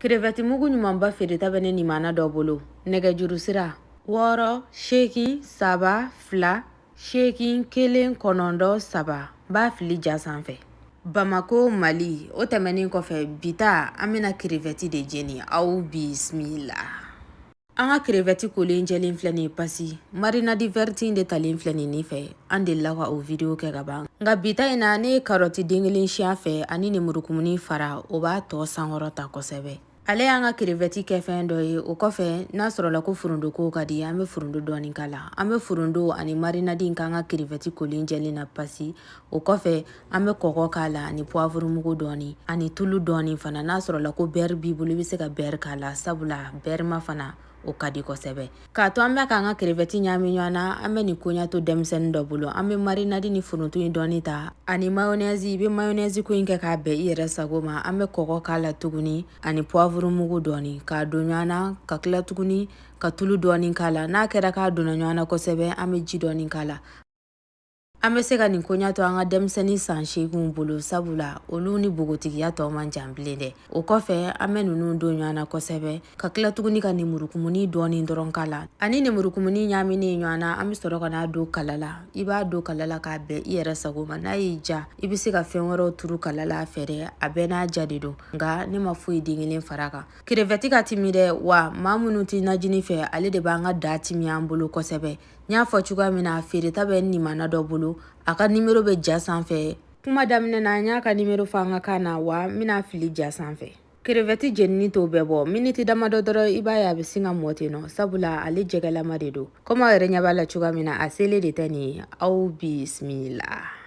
Crevette mugu ɲumanba feereta bɛ ne nimana dɔ bolo. Nɛgɛjuru sira 6 8 3 2 8 1 9 3 n b'a fili ja sanfɛ. Bamako, Mali. O tɛmɛnen kɔfɛ, bi ta an bɛna crevette de jeni. Aw bisimila. An ka crevette kolen jɛlen filɛ nin ye pasi marinade verte in de talen filɛ nin ne fɛ. An delila ka o video kɛ ka ban, nka bi ta in na ne ye karɔti den kelen siya fɛ ani lemurukumuni fara, o b'a tɔ sankɔrɔta kosɛbɛ. Ale y'an ka crevette kɛfɛn dɔ ye. O kɔfɛ, n'a sɔrɔla ko foronto ko ka di, an bɛ foronto dɔɔni k'a la. An bɛ foronto ani marinade in k'an ka crevette kolen jɛlen na pasi. O kɔfɛ, an bɛ kɔgɔ k'a la ani poivre mugu dɔɔni ani tulu dɔɔni fana. N'a sɔrɔla ko beurre b'i bolo, i bɛ se ka beurre k'a la, sabula beurre ma fana o ka di kosɛbɛ. K'a to an bɛ k'an ka crevette ɲaami ɲɔgɔn na, an bɛ nin koɲa to denmisɛnnin dɔ bolo. An bɛ marinade ni foronto in dɔɔni ta ani mayonnaise. I bɛ mayonnaise ko in kɛ k'a bɛn i yɛrɛ sago ma. An bɛ kɔgɔ k'a la tuguni ani poivre mugu dɔɔni k'a don ɲɔgɔn na, ka tila tuguni ka tulu dɔɔni k'a la. N'a kɛra k'a donna ɲɔgɔn na kosɛbɛ, an bɛ ji dɔɔni k'a la. An bɛ se ka nin koɲa to an ka denmisɛnnin san 8 bolo, sabula olu ni npogotigiya tɔ man jan bilen dɛ. O kɔfɛ, an bɛ ninnu don ɲɔgɔn na kosɛbɛ, ka tila tuguni ka lemurukumuni dɔɔni dɔrɔn k'a la. Ani lemurukumuni ɲaaminen ɲɔgɔn na, an bɛ sɔrɔ ka n'a don kala la. I b'a don kala la k'a bɛn i yɛrɛ sago ma. N'a y'i ja, i bɛ se ka fɛn wɛrɛw turu kala la a fɛ dɛ, a bɛɛ n'a ja de don, nka ne ma foyi den kelen fara kan. Crevette ka timi dɛ, wa maa minnu tɛ najini fɛ, ale de b'an ka da timi an bolo kosɛbɛ. N y'a fɔ cogoya min na, a feereta bɛ nimana dɔ bolo. A ka nimero bɛ ja sanfɛ. Kuma daminɛ na, n y'a ka nimero fɔ an ka kan na, wa n bɛna fili ja sanfɛ. Crevette jenini t'o bɛɛ bɔ, miniti damadɔ dɔrɔn, i b'a ye a bɛ sin ka mɔ ten nɔ, sabula ale jɛgɛlama de don. Komi aw yɛrɛ ɲɛ b'a la cogoya min na, a selen de tɛ nin ye. Aw bisimila.